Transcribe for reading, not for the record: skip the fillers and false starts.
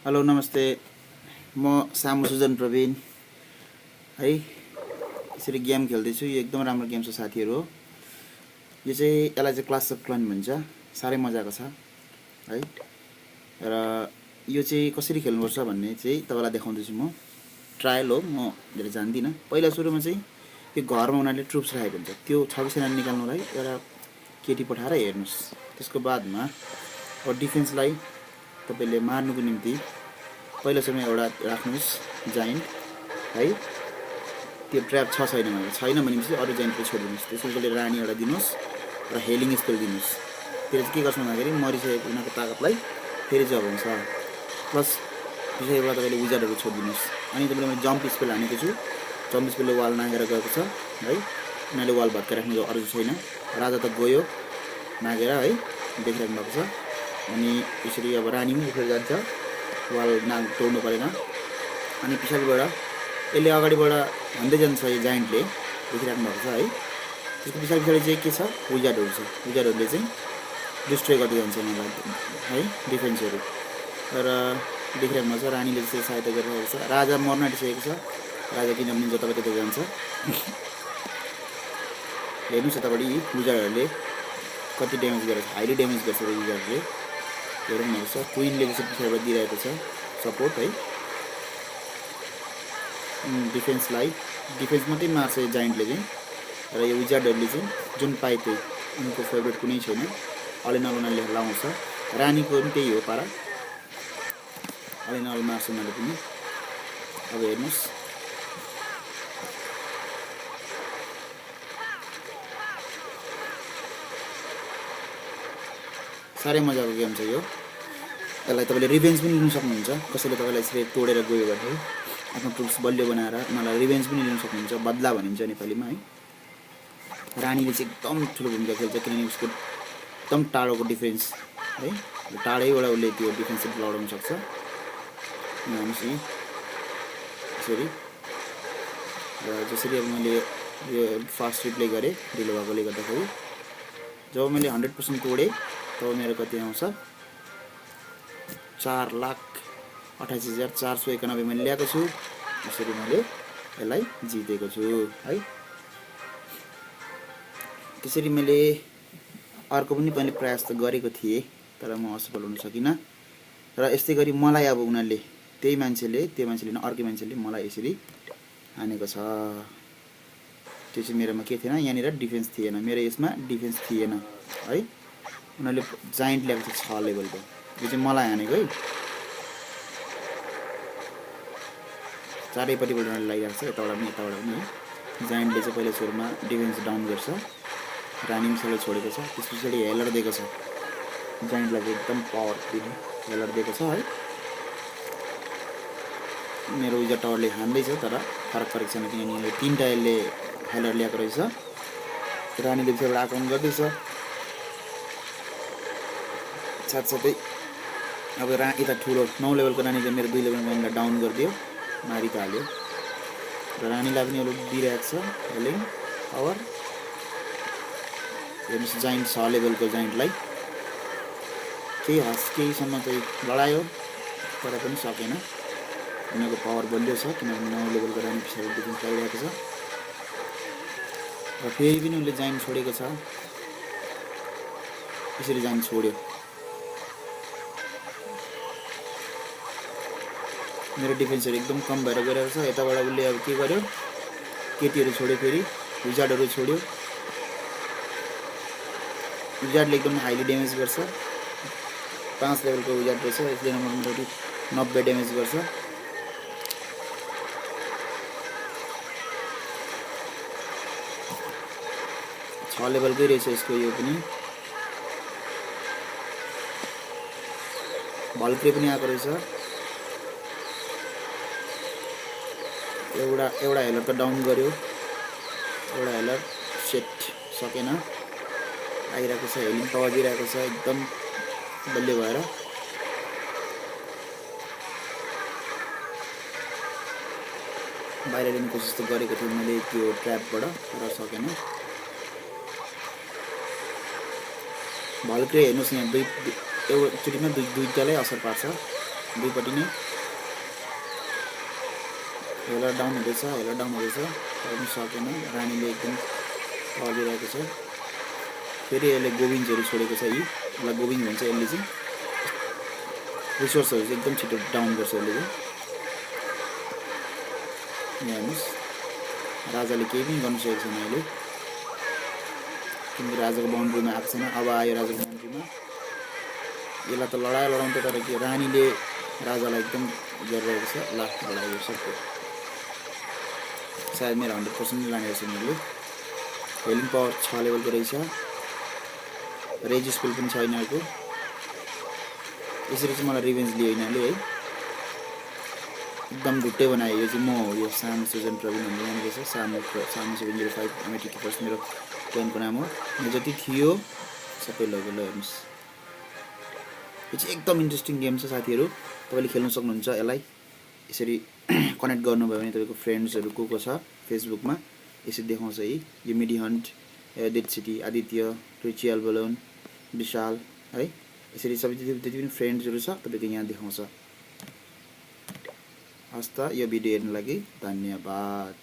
Hello नमस्ते। म सामु सुजन प्रवीण है। यसरी गेम खेल्दैछु। यो एकदम राम्रो गेम छ साथीहरू हो। यो चाहिँ यसलाई चाहिँ क्लास अफ क्लान भन्छ। साह्रै मजाको छ है। र यो चाहिँ कसरी खेल्नुपर्छ भन्ने चाहिँ तपाईँलाई देखाउँदैछु म। ट्रायल हो, म धेरै जान्दिनँ। पहिला सुरुमा चाहिँ यो घरमा उनीहरूले ट्रुप्स राखेको हुन्छ, त्यो 26 जना निकाल्नुलाई एउटा केटी पठाएर हेर्नुहोस्। त्यसको बादमा अब डिफेन्सलाई तपाईँले मार्नुको निम्ति पहिला सुरुमा एउटा राख्नुहोस् जाइन्ट है। त्यो ट्र्याप छैन भने भनेपछि अरू जाइन्टले छोडिदिनुहोस्। त्यसपछि रानी एउटा दिनुहोस् र हेलिङ स्पेल दिनुहोस्। त्यसले चाहिँ के गर्छ भन्दाखेरि मरिसकेको उनीहरूको ताकतलाई फेरि जगाउँछ। प्लस पछाडिबाट तपाईँले विजार्डहरू छोडिदिनुहोस्। अनि तपाईँले मैले जम्प स्पेल हानेको छु। जम्प स्पेलले वाल नागेर गएको छ है। उनीहरूले वाल भत्काइराख्नु अरू छैन। राजा त गयो नागेर है, देखिराख्नु भएको छ। अनि यसरी अब रानी पनि उठेर जान्छ, वाल नाग तोड्नु परेन। अनि पछाडिबाट यसले अगाडिबाट भन्दै जान्छ, यो जाइन्टले देखिराख्नु भएको छ है। त्यसको पछाडि चाहिँ के छ, विजार्डहरू छ। विजार्डहरूले चाहिँ डिस्ट्रोय गर्दै जान्छ उनीहरूलाई है, डिफेन्सहरू। र देखिराख्नु भएको छ रानीले चाहिँ सहायता गरिरहेको छ। राजा मर्न आँटिसकेको छ। राजा किनभने जताबाट त्यता जान्छ। हेर्नुहोस् यतापट्टि विजार्डहरूले कति ड्यामेज गरेको छ, हाइली ड्यामेज गर्छ विजार्डले। हेर्नु छ क्विनले चाहिँ पछाडिबाट दिइरहेको छ सपोर्ट है। डिफेन्सलाई डिफेन्स मात्रै मार्छ यो जाइन्टले चाहिँ। र यो विजार्डहरूले चाहिँ जुन पाए त्यही, उनको फेभरेट कुनै छैन। अलिन अल उनीहरूले लाउँछ। रानीको पनि त्यही हो पारा, अलिन अल मार्छ उनीहरूले पनि। अब हेर्नुहोस् साह्रै मजाको गेम छ यो। यसलाई तपाईँले रिभेन्ज पनि लिन सक्नुहुन्छ। कसैले तपाईँलाई यसरी तोडेर गयो भने आफ्नो ट्रुप्स बलियो बनाएर उनीहरूलाई रिभेन्ज पनि लिन सक्नुहुन्छ, बदला भनिन्छ नेपालीमा है। रानीले चाहिँ एकदम ठुलो भूमिका खेल्छ, किनभने उसको एकदम टाढोको डिफेन्स है, टाढैबाट उसले त्यो डिफेन्स लडाउन सक्छ। हेर्नुहोस् यसरी। र जसरी अब मैले यो फास्ट रिप्ले गरेँ ढिलो भएकोले गर्दाखेरि, जब मैले 100% तोडेँ तब मेरो कति आउँछ, 4,28,491 मैले ल्याएको छु। यसरी मैले यसलाई जितेको छु है। त्यसरी मैले अर्को पनि मैले प्रयास त गरेको थिएँ, तर म असफल हुन सकिनँ। र यस्तै गरी मलाई अब उनीहरूले त्यो मान्छेले न अर्कै मान्छेले मलाई यसरी हानेको छ। त्यो चाहिँ मेरोमा के थिएन, यहाँनिर डिफेन्स थिएन, मेरो यसमा डिफेन्स थिएन है। उनीहरूले जाइन्ट ल्याएको छ 6 लेभलको, यो चाहिँ मलाई हानेको है। चारैपट्टिबाट उनीहरूले लगाइरहेको छ, यताबाट पनि यताबाट पनि है। जाइन्टले चाहिँ पहिला सुरुमा डिफेन्स डाउन गर्छ। रानी मिसाले छोडेको छ। त्यस पछाडि हेलर दिएको छ, जाइन्टलाई एकदम पावर दिने हेलर दिएको छ है। मेरो विजय टावरले हान्दैछ, तर फरक परेको छैन, किनभने 3टा यसले हेलर ल्याएको रहेछ। रानीले पछाडिबाट आक्रमण गर्दैछ। साथसाथै अब यता ठुलो 9 लेभलको रानीले मेरो 2 लेभलमा उनीलाई डाउन गरिदियो, मारि त हाल्यो। र रानीलाई पनि अहिले दिइरहेको छ हेलिङ पावर। हेर्नुहोस् जाइन्ट 6 लेभलको जाइन्टलाई केहीसम्म चाहिँ लडायो, तर पनि सकेन। उनीहरूको पावर बलियो छ, किनभने 9 लेभलको रानी पछाडि डिफेन्स लगाइरहेको छ। र फेरि पनि उसले जाइन्ट छोडेको छ। यसरी जाइन्ट छोड्यो। मेरो डिफेन्सहरू एकदम कम भएर गइरहेको छ। यताबाट उसले अब के गर्यो, केटीहरू छोड्यो, फेरि विजार्डहरू छोड्यो। विजार्डले एकदम हाइली ड्यामेज गर्छ। 5 लेभलको विजार्ड रहेछ, यसले मोटामोटी 90 ड्यामेज गर्छ। छ लेभलकै रहेछ यसको यो पनि। भल्क्रे पनि आएको रहेछ। एउटा हेलर त डाउन गर्यो, एउटा हेलर सेट सकेन। आइरहेको छ, हेलिङ पावर दिइरहेको छ एकदम बलियो भएर। बाहिर ल्याउने कोसिस त गरेको थिएँ मैले त्यो ट्र्यापबाट, तर सकेन। भल्क्रे हेर्नुहोस् यहाँ एकचोटिमा दुईटालाई असर पार्छ, दुईपट्टि नै। हेलर डाउन हुँदैछ, पनि सकेन, रानीले एकदम अल्झिरहेको छ। फेरि यसले गोविन्सहरू छोडेको छ, यसलाई गोविन्स भन्छ। यसले चाहिँ रिसोर्सहरू चाहिँ एकदम छिटो डाउन गर्छ यसले चाहिँ। यहाँ हेर्नुहोस्, राजाले केही पनि गर्नु सकेको छैन अहिले, किनकि राजाको बााउन्ड्रीमा आएको छैन। अब आयो राजाको बााउन्ड्रीमा, यसलाई त लडाउँछ, तर के रानीले राजालाई एकदम गरिरहेको छ। ल लडाइयो सक्यो, सायद मेरो 100% लानेको छ यिनीहरूले। हेलिङ पावर 6 लेभलको रहेछ, रेज स्पेल पनि छ यिनीहरूको। यसरी चाहिँ मलाई रिभेन्ज लियो यिनीहरूले है, एकदम ढुट्टै बनायो। यो चाहिँ म हो, यो सामु सुजन प्रवीण भन्ने यहाँनिर छ, सामु 705 एमएटी किपर्स मेरो क्लाइन्टको नाम हो। यो जति थियो सबै लग्यो। ल हेर्नुहोस्, यो चाहिँ एकदम इन्ट्रेस्टिङ गेम छ साथीहरू, तपाईँले खेल्न सक्नुहुन्छ यसलाई। यसरी कनेक्ट गर्नुभयो भने तपाईँको फ्रेन्ड्सहरू को छ फेसबुकमा यसरी देखाउँछ है। यो मिडी hunt, dead city, Aditya, ritual बलोन, विशाल है, यसरी सबै जति पनि फ्रेन्ड्सहरू छ तपाईँको यहाँ देखाउँछ। हस् त, यो भिडियो हेर्नु लागि धन्यवाद।